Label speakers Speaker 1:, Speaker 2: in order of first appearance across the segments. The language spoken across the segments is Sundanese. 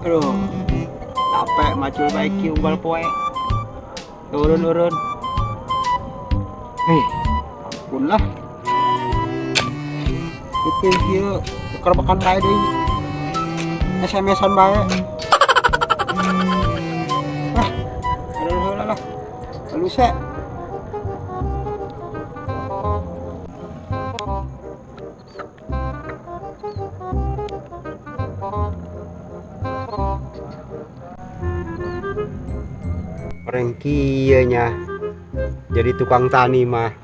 Speaker 1: Aduh, capek macul bae kieu unggal poe. Turun-urun. Hei, ampun lah. Itu kieu kerebekan bae deui. SMS-an bae. Ah, aduh heula lah. Halus ya. Orang kieu nya jadi tukang tani mah.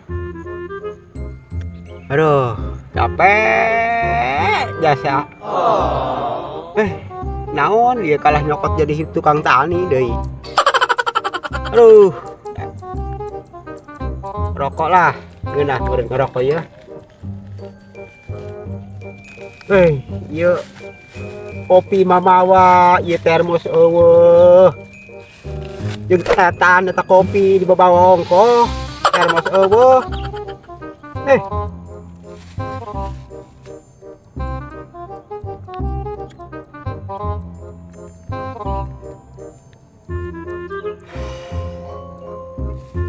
Speaker 1: Aduh, capek jasa. Naon dia kalah nyokot jadi tukang tani deui. Aduh. Rokok lah, ngeunah meureun ngerokok ya. Ieu kopi mamawa, ieu termos eueuh. Jeung setan eta kopi di babawa ongkoh, termos eueuh.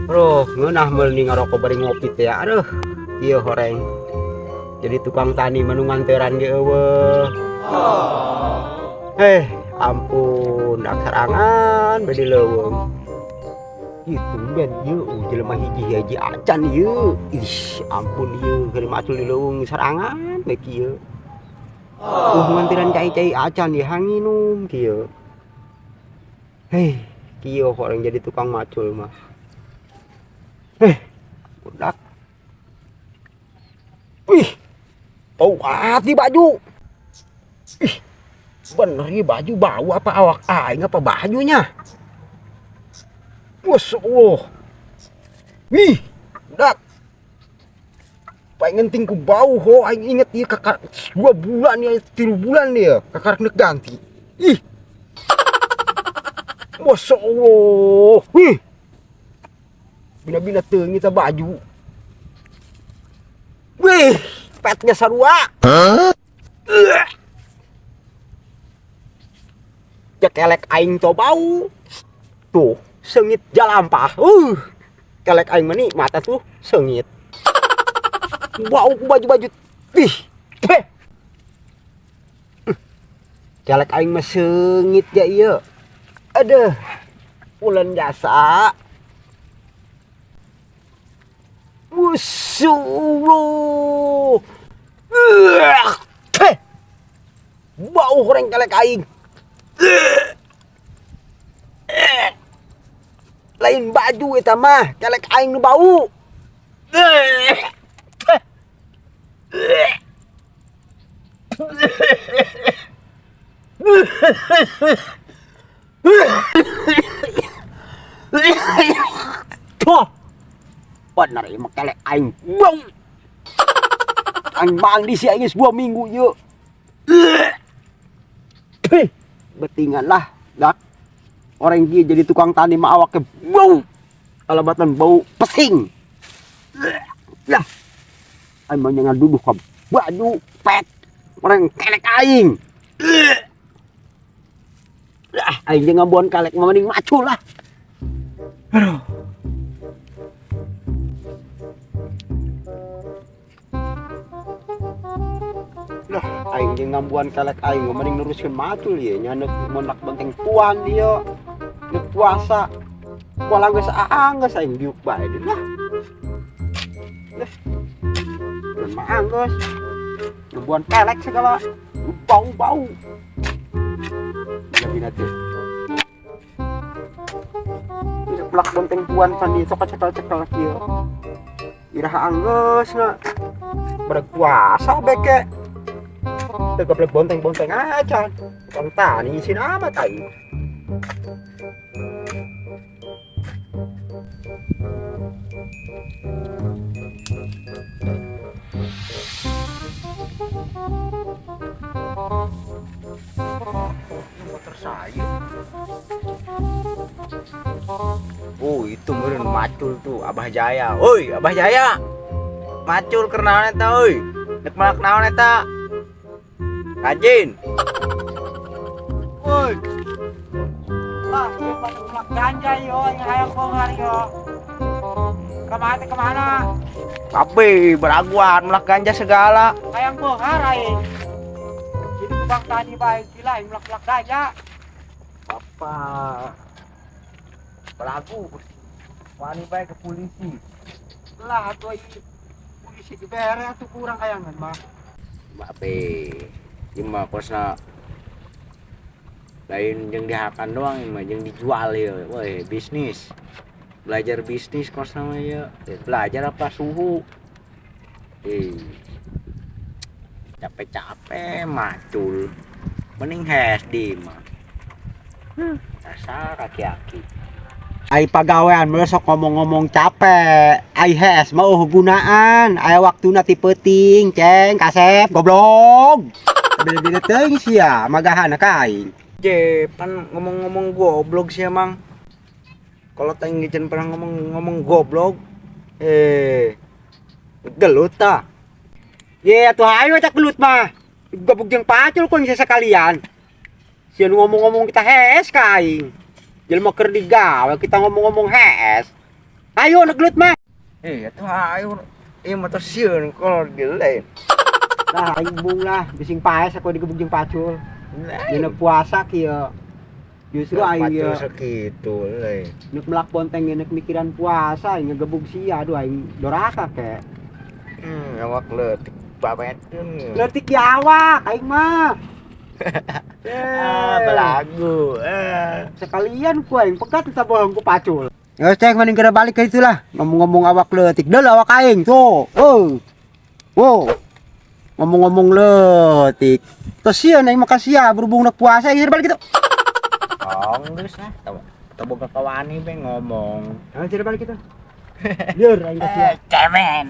Speaker 1: Aduh, ngeunah meuli ngarokok bari ngopi teh ya. Aduh, ieu horeng. Jadi tukang tani mah nu nganteran ge eueuh. Ampun, dak sarangan bade leuweung. Ih, tumben ieu jelema hiji-hiji acan ieu. Ih, ampun ieu keur macul di leuweung sarangan bae kieu. Nganteran cai-cai acan ieu hanginum kieu. Hei, kieu horeng jadi tukang macul mah. Budak. Wih, bau hati baju. Ih, bener nih baju bau apa awak aing apa bajunya? Masya Allah. Wih, budak. Pengen tingku bau ho, aing inget ieu kakak 2 bulan ya, 3 bulan dia kakak nek ganti. Ih. Masya Allah. Wih. Bina-bina teungit ta baju. Wih, petnya sarua.
Speaker 2: Hah?
Speaker 1: Kelek aing to bau. Tuh, sengit jalampah. Kelek aing mah mata tuh sengit. Bau ku baju-baju. Ih, peh. Kelek aing mah sengit ya ieu. Aduh. Ulan jasa. Wasyaallah. Peh. Bau goreng kelek aing. Lain baju eta mah, kelek aing nu bau. Tuh. Bener ieu mah kelek aing bau. Aing mandi si aing geus 2 minggu ieu. Betingan lah, dak. Orang dia jadi tukang tani mah awaknya bau. Alabatan bau pesing. Lah. Aing mah nyangan duduh ka baju pet. Orang kelek aing. Lah, aing jeung ngambuan kalek mah mending macul lah. Aduh. Lah, aing jeung ngambuan kalek aing mah mending neruskeun macul ieu nya neuk menak benteng tuan ieu. Neuk puasa. Pola geus aang geus aing diuk bae deui lah. Lah. Mun mah anggeus. Ngambuan kelek segala bau-bau. Bina-bina teh. Plak bonteng tuan pan ieu sok cekel-cekel kieu. Iraha anggeus na. Berpuasa beke. Teu gablek bonteng-bonteng acan. Tukang tani isin amat aing. Motor saya. Oh, itu meureun macul tuh Abah Jaya. Oi, Abah Jaya. Macul keur naon eta euy? Nek malak naon eta? Rajin. Woi.
Speaker 2: Ah, melak ganja yo, yang hayang beunghar yo. Kemana kemana?
Speaker 1: Tapi beraguan melak ganja segala.
Speaker 2: Hayang beunghar aing. Jadi tukang tani bae gila aing melak-melak ganja.
Speaker 1: Apa? Belagu. Wani bae ke polisi.
Speaker 2: Lah atuh ieu polisi dibere atuh kurang kayangan mah.
Speaker 1: Bape. Ieu mah kosna lain jeung dihakan doang, ieu mah jeung dijual ieu. Woi, bisnis. Belajar bisnis kosna mah ieu. Belajar apa suhu? Eh. Capek-capek macul. Mending HD mah. Dasar aki-aki.
Speaker 3: Ai pagawean mah sok ngomong-ngomong capek. Ai hees mah euweuh gunaan. Aya waktuna ti peuting, Ceng, kasep, goblok. Beda-beda teuing sia, magahan ka aing.
Speaker 1: Je, pan ngomong-ngomong goblok sih emang. Kalau tanya jangan pernah ngomong-ngomong goblok. Eh, gelut ta.
Speaker 3: Ye, atuh hayu cak gelut mah. Gabug jeung pacul ku bisa sekalian. Sia nu ngomong-ngomong kita hees ka aing. Jelema keur digawe kita ngomong-ngomong hees. Ayo nu gelut mah.
Speaker 1: Eh, atuh hayu. Ieu mah tos sieun kalau gile.
Speaker 3: Lah aing bung lah, bising paes aku digebuk jeung pacul. Dina puasa kieu. Justru aing
Speaker 1: Pacul
Speaker 3: ieu
Speaker 1: segitu le.
Speaker 3: nek melak bonteng nek mikiran puasa aing ngegebug sia, aduh aing doraka ke.
Speaker 1: Awak leutik babetkeun.
Speaker 3: Leutik ya awak aing mah.
Speaker 1: Ah, belagu. Eh.
Speaker 3: Sekalian ku aing pegat kita bohong ku pacul. Ya cek mending kena balik ke itulah. Ngomong-ngomong awak leutik, deul awak aing tuh. Oh. Wow. Ngomong-ngomong leutik. Terus sia aing mah sia berhubung nak puasa aing balik gitu.
Speaker 1: Oh, geus ah. Teu teu boga kawani be ngomong.
Speaker 3: Jangan balik gitu. Lieur aing ka sia.
Speaker 1: Cemen.